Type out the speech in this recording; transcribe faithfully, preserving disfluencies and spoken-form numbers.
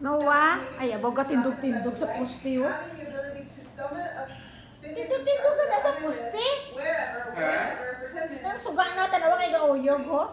Noah, ay, abaw ka tindog-tindog sa poste, oh. Tindog-tindog ka na sa poste. Ang suga na, tanawa kay gauyog, oh.